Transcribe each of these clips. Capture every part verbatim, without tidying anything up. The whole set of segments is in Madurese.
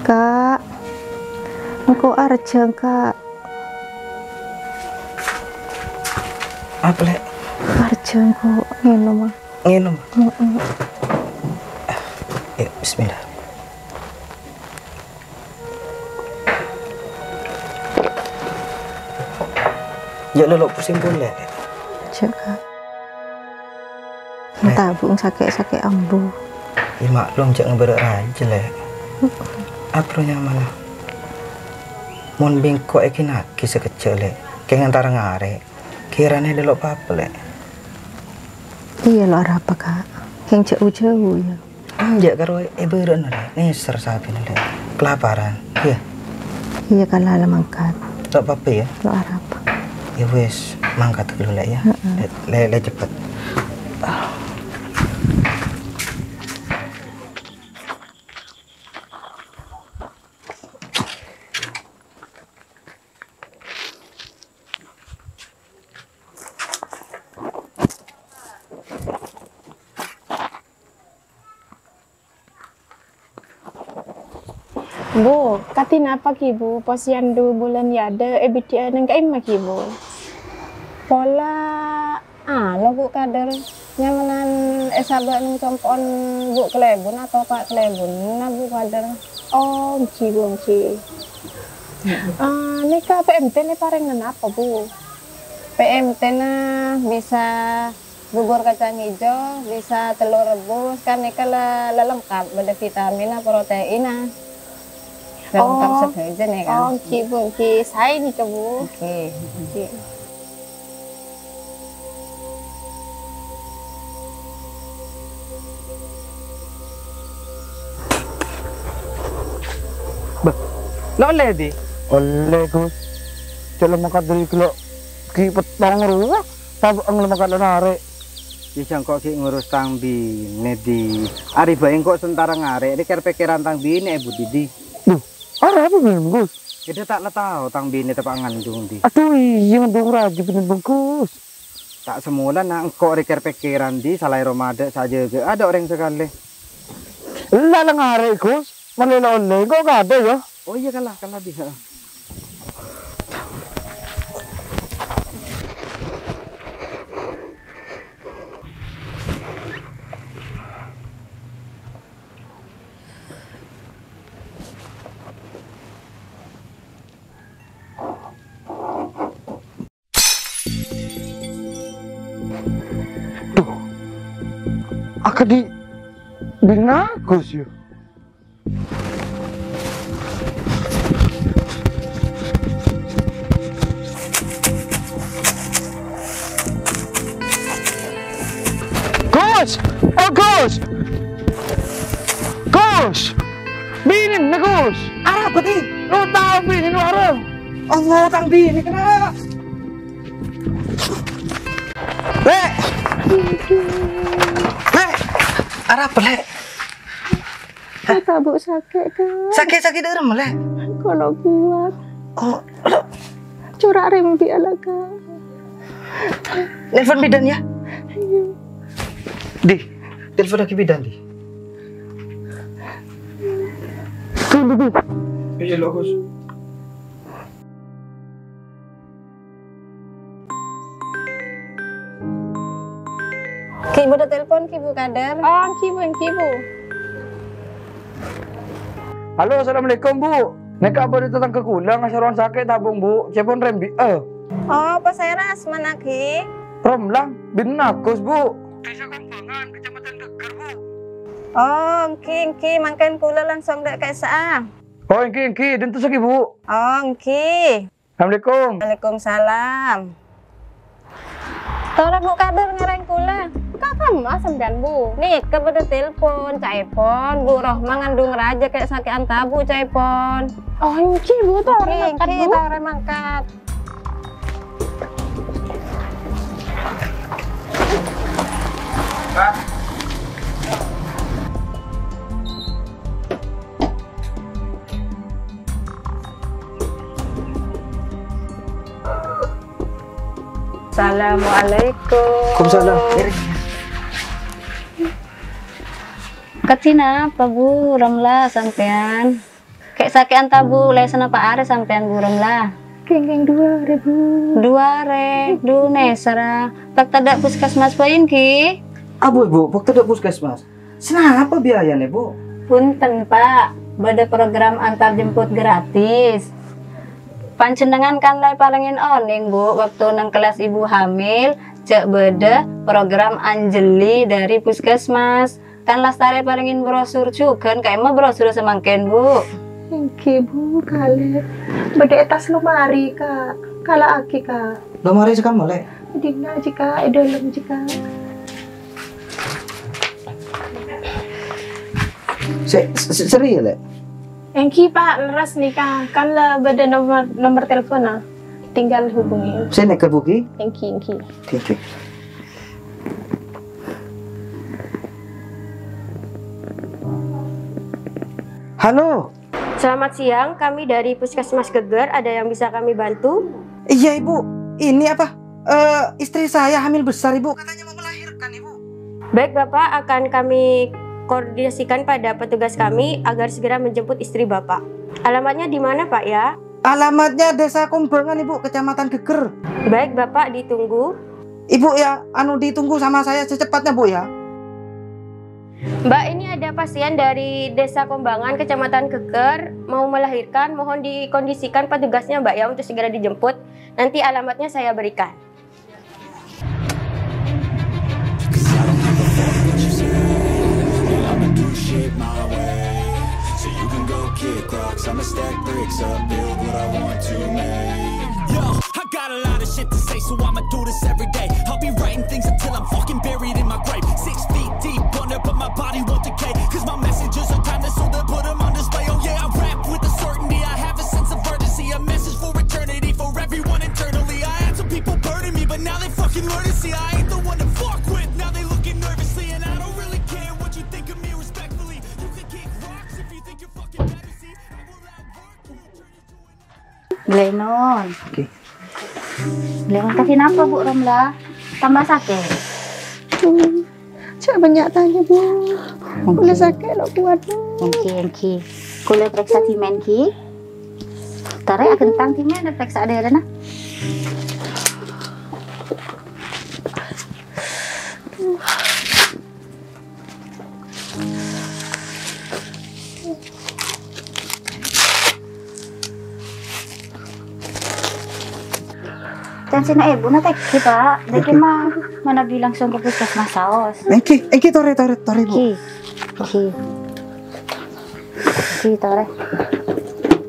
Kak, engko' arjhâ, Kak. Apa, Lè'? Arjhâ engko' ngènom, ah. Ngènom? Heeh. Ya, bismillah. Jhâ' lolo pusing polè, Lè'. Jhâ', Kak. Lè'. Tabung sakè'-sakè' ambu. Ya, maklum, jhâ' ngabârâ' rajâ, Lè'. Apa nyamana? Mon bi' engko' èkènaghi sakejjhâ', Lè'. Kèng èntar ngarè'. Kèrana lo' apa, Lè'? Iyâ, lo' arapa, Kak? Kèng jhâ' u-jhâu, yâ. Enjâ' karo è bârâ'na, Lè'. Nèser sabina, Lè'. Kelaparan, yâ? Iyâ, kala la mangkat. Lo' apa, yâ? Lo' arapa. Ya wis, mangkat ghâllu, Lè', yâ. Heeh. Lè', Lè', Lè', cepet. Bu, kadhi napa ghi, Bu? Posèyan du bulân yâ adâ' è bidhi'ân ka'imma ghi, Bu? Pola, anu, Bu Kader, nyamanan èsabâ' neng compo'na Bu Kalèbun atau Pa' Kalèbun, na, Bu Kader? Oh, èngghi, Bu, èngghi. Ah, nèka P M T nè parèngana apa, Bu? P M T-na bisa bubur kacang ijo, bisa telur rebus, kan nèka la, la lengkap, bâdâ vitaminna, proteinna. La lengkap sadhâjâ nèka. Oh, èngghi, Bu, èngghi. Saè nèka, Bu. Èngghi. Èngghi. Bâh, la ollè, Di? Ollè, Gus. Cè' la mangkat dâri ghellâ' ghi' pèttong rowa, tabâng la mangkat la narè'. Iyâ, sèngko' ghi' ngurus tang binè, Di. Arè bhâi engko' sè èntar ngarè', rè kèr-pèkkèran tang binè è budi, Di. Duh, arapa binèna, Gus? Iyâ, ta' la tao tang binè teppa' ngandung, Di. Adhu, iyâ, ngandung rajâ binèna, Gus. Ta' samolana engko' rè kèr-pèkkèran, Di, salaèra madâ' sajâgâ'â adâ' orèng sakalè. Ella la ngarè', Gus. Malè la ollè, engko' kabâ, yâ. Oh iyâ, kala, kala, Di. Heeh. Duh, akadhi binè Gus, yâ. Gus! Oh, Gus! Gus! Binèna, Gus! Arapa, Di? Lo' tao binèna, lo' arapa? Allah, tang binè kèna. Lè'! Lè'! Arapa, Lè'? Hah? Kak, Bu, sakè', Kak. Sakè', sakè' dâ'remma, Lè'? Kok lo' kuat. Oh, lo'. Cora' rembi'â la, Kak. Nelpon bidan, yâ? Iyâ. Di, telpon lagi bidan, Di. Iyâ, lo, Gus. Ghi' bâdâ telpon ghi, Bu Kader? Oh, èngghi, Bu, èngghi, Bu. Halo, assalamualaikum, Bu. Nèka bâdâ tatangghâ kaulâ ngasarowan sakè' tabung, Bu. Cèpon rembi'â. Oh, pasèra asmana ghi? Romlang, binè Agus, Bu. Desa Kambangan, Kecamatan Geger, Bu. Oh, èngghi, èngghi. Mangkèn kaulâ langsung dâ' ka'issa'. Oh, èngghi, èngghi. Dinto sakè', Bu. Oh, èngghi. Assalamualaikum. Waalaikumsalam. Torè Bu Kader ngèrèng kaulâ. Ka kamma sampèyan, Bu? Nèka bâdâ telpon, ca'èpon. Bu Rohma ngandung rajâ kè' sakè'an tabu, ca'èpon. Oh, èngghi, Bu, torè mangkat, Bu. Èngghi, èngghi, torè mangkat. Assalamualaikum. Waalaikumsalam. Kadhi napa, Bu Romla, sampèyan? Sakè'an ta, Bu? Lè sanapa arè sampèyan, Bu Romla? Kèng-kèng duwâ arè, Bu. Duwâ arè? Dhu, nèserra. Bâkto dâ' puskesmas bhâi, ènggi? Abu, Ibu, bâkto dâ' puskesmas. Sanapa biayana, Bu? Punten, Pak. Bâdâ program antar jemput gratis. Panjhennengngan kan la èparèngè onèng, Bu, bâkto neng kellas Ibu hamil, jhâ' bâdâ program Anjali dâri puskesmas. Kan lastarè parèngè brosur jhughân, ka'emma brosur samangkèn, Bu? Ènggi, Bu, kalè. Bâdâ è attas lomari, Ka'. Kala'aghi, Ka'. Lomari sè kamma, Lè'? È dinna', jiyâ, Ka', è dâlem, jiyâ, Ka'. Sè, sè, sèrè, Lè'? Ènggi, Pak, lerres nèka. Kan la bâdâ nomor, nomor teleponna. Tinggal hubungi. Sè nèka, Bu, ghi? Ènggi, ènggi. Oke, oke. Halo. Selamat siang, kami dari Puskesmas Geger, ada yang bisa kami bantu? Iya, Ibu. Ini apa? Eh, istri saya hamil besar, Ibu. Katanya mau melahirkan, Ibu. Baik, Bapak, akan kami koordinasikan pada petugas kami agar segera menjemput istri Bapak. Alamatnya di mana, Pak, ya? Alamatnya Desa Kumbangan, Ibu, Kecamatan Geger. Baik, Bapak, ditunggu. Ibu ya, anu, ditunggu sama saya secepatnya, Bu, ya. Mbak, ini ada pasien dari Desa Kumbangan, Kecamatan Geger, mau melahirkan. Mohon dikondisikan petugasnya, Mbak, ya, untuk segera dijemput. Nanti alamatnya saya berikan. I'ma do shit my way. So you can go kick rocks, I'ma stack bricks up, build what I want to make. Yo, I got a lot of shit to say, so I'ma do this every day. I'll be writing things until I'm fucking buried in my grave. Six feet deep under, but my body won't decay. Cause my messages are timeless, so they'll put 'em on display. Oh yeah, I rap with a certainty, I have a sense of urgency. A message for eternity, for everyone internally. I had some people burning me, but now they fucking learn to see I ain't the one to fuck with. Now they looking nervously, and I don't really care what you think of me, respectfully. You can kick rocks if you think you're fucking better. See, I will outwork you and turn you to an Glennon. Oke. Glennon, kasih napa, Bu Romla? Tambah sakit? Hmm, cak banyak tanya, Bu. Oke. Udah sakit, lo kuat, Bu. Oke, oke. Kulè parèksa dhimèn, Ki. Tarè aghentang dhimèn, parèksa dârâna. Tensinya ibu na tèngghi, Pak. Dâgghi' ma-, manabi langsung ka puskesmas saos. Èngghi, èngghi, torè, torè, torè, Bu. Èngghi. Èngghi. Èngghi, torè.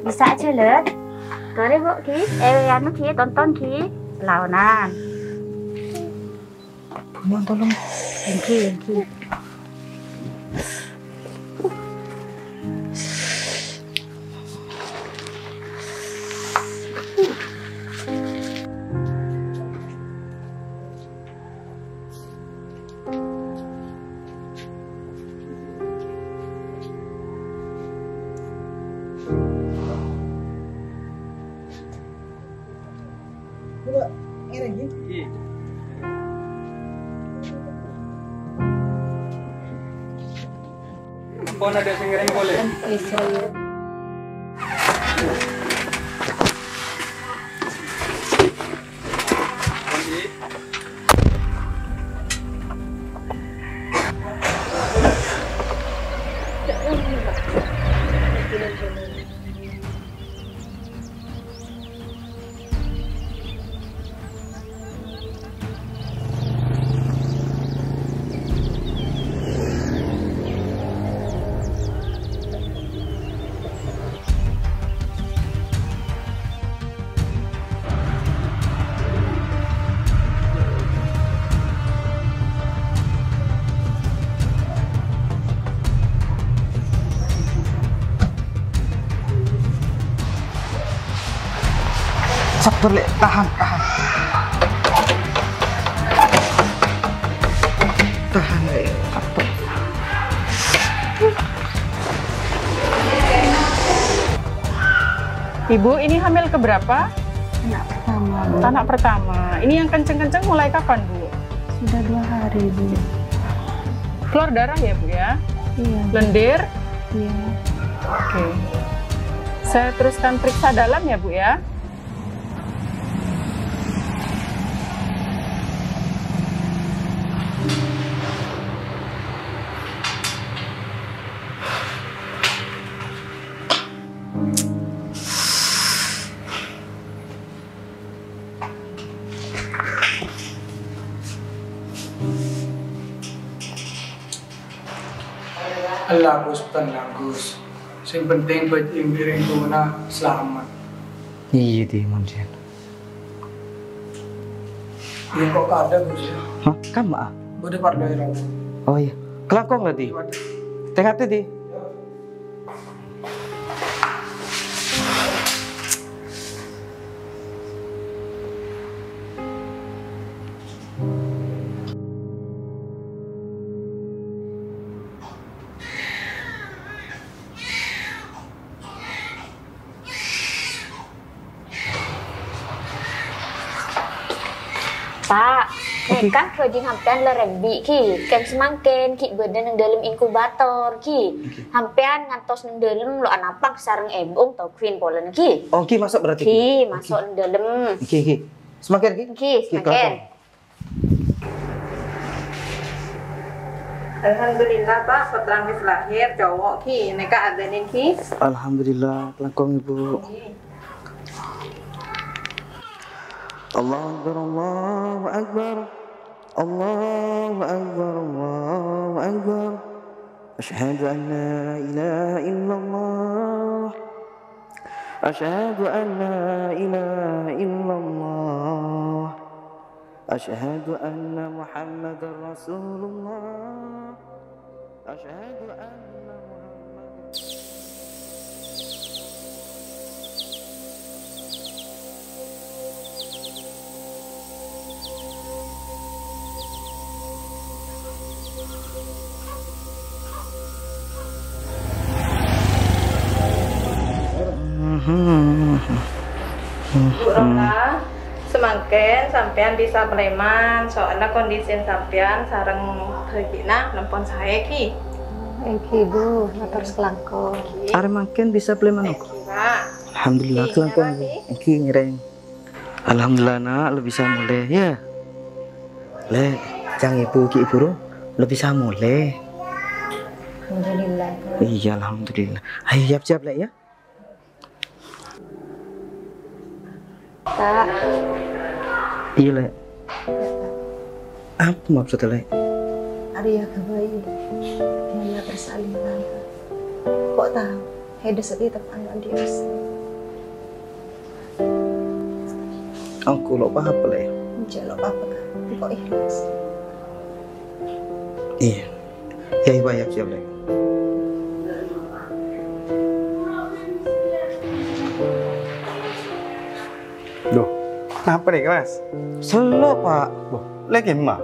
Bisa aja, Lèt. Torè, Bu, Ki. Eh, anu, Ki, tonton, Ki. Laonan. Buruan, tolong. Èngghi, èngghi. Ampon, ada sing ngiring polè. Sabbhâr, Lè', tahan, tahan. Tahan, Lè', sabbhâr. Ibu, ini hamil keberapa? Anak pertama, Bu. Anak pertama. Ini yang kenceng-kenceng mulai kapan, Bu? Sudah dua hari, Bu. Keluar darah ya, Bu, ya? Iya. Lendir? Iya. Oke. Saya teruskan periksa dalam ya, Bu, ya. Ella, Gus, tenang, Gus. Sing penting bâjâ orèng towana salamet. Iyâ, Di, mon, Jin. Iyâ, kok kaadâ', Gus, yâ? Hah? Kamma? Bâdâ parlo, yâ, Gus. Oh, iyâ. Kalangkong la, Di. Waduh. Tè-ngatè, Di. Yâ. Pa', nèka bhâjhi sampèyan la rembi', ghi. Kèng samangkèn ghi' bâdâ neng dâlem inkubator, ghi. Oke. Sampèyan ngantos neng dâlem lo' anapa sareng Ebung tao Queen polana, ghi. Oh, ghi, maso' berarti, ghi, ghi? Maso' neng dâlem. Ghi, ghi. Samangkèn, ghi? Ghi, ghi, samangkèn. Kalangkong. Alhamdulillah, Pa', pottrana wis lahir, cowo', ghi. Nèka adhânin, ghi. Alhamdulillah, kalangkong, Ibu. Ghi. Allahu Akbar, Allahu Akbar. Allahu Akbar, Allahu Akbar. Asyhadu an la ilaha illallah. Asyhadu an la ilaha illallah. Asyhadu anna Muhammadar Rasulullah. Asyhadu anna Muhammadar Bu Rola, samangkèn sampèyan bisa palèman, soalna kondisina sampèyan sareng bhâgi'na nèmpon saè, ghi. Èngghi, Bu, mator sakalangkong. Arè mangkèn bisa palèman, Bu? Èngghi, Pa'. Alhamdulillah, èngghi, kalangkong, napa, Bu. Ghi? Èngghi, ngèrèng. Alhamdulillah, Na', la bisa molè, yâ. Lè', ca'na Ibu ghi' buru la bisa molè. Alhamdulillah. Iyâ, alhamdulillah. Ayo, siap-siap, Lè', yâ. Pa'. Iyâ, Lè'. Yâ, Pa'. Apa maksudnya, Lè'? Arèya ghâbây biaya persalinan. Kok tao? Hèdâ satèya teppa' andi' Mas. Engko' lo' pa-apa, Lè'. Jhâ' lo' pa-apa, Ka'. Engko' ikhlas. Iyâ. Iyâ, iyâ, Pa', iyâ, siap, Lè'. Duh, napa nèka, Mas? Sello', Pa'. Duh, lè' gimma?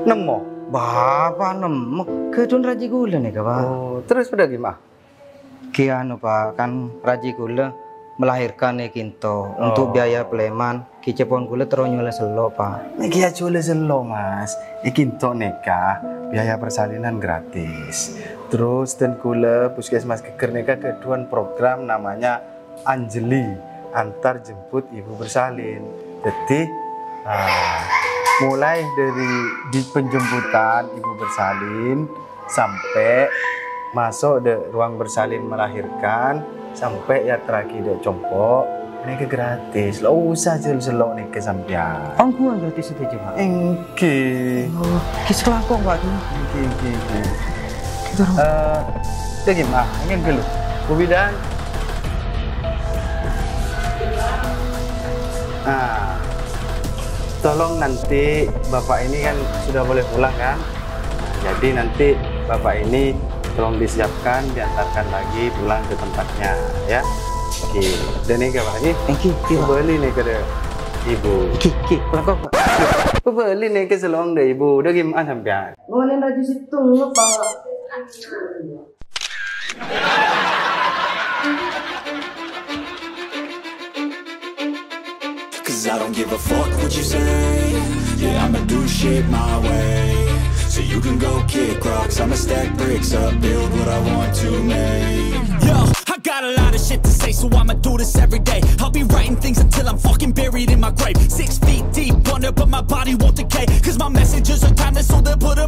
Nemmo? Bapa nemmo. Ghâdhuwân rajhi kaulâ nèka, Pa'. Oh, terus padâ gimma? Ghi anu, Pa', kan rajhi kaulâ melahirkan è ka'dinto. Oh. Untuk biaya palèman, ghi ca'èpon kaulâ terro nyolè sello', Pa'. Nèka ajhuwâlâ sello', Mas. È ka'dinto nèka biaya persalinan gratis. Terus dân kaulâ puskesmas Geger nèka ghâdhuwân program namanya Anjali, antar jemput ibu bersalin. Dhâddhi, ah, mulai dari di penjemputan ibu bersalin, sampè' maso' dâ' ruang bersalin melahirkan, sampè' èyaterraghi dâ' compo', nèka gratis. La osa jhâl sello' nèka sampèyan. Ongghuwân gratis sadhâjâ, Pa'? Èngghi. Oh, ghi sakalangkong, Pa', ghi. Èngghi, èngghi, èngghi. Gitu, Rom. Eh, dâ' gimma, ah, ini dulu. Bu Bidan. Nah, tolong nanti Bapak ini kan sudah boleh pulang, kan? Nah, jadi nanti Bapak ini tolong disiapkan, diantarkan lagi pulang ke tempatnya, ya. Oke, dan ini apa lagi? Èngghi, èngghi, Pa'. Kembali nih ke Ibu. Èngghi, èngghi, kalangkong, Pa'. Kembali nih ke sello' dâ' Ibu. Dâ' gimma sampèyan? Ngonen raju sèttong, Pa'. 'Cause I don't give a fuck what you say. Yeah, I'ma do shit my way. So you can go kick rocks, I'ma stack bricks up, build what I want to make. Yo, I got a lot of shit to say, so I'ma do this every day. I'll be writing things until I'm fucking buried in my grave. Six feet deep under, but my body won't decay. Cause my messages are timeless, so they'll put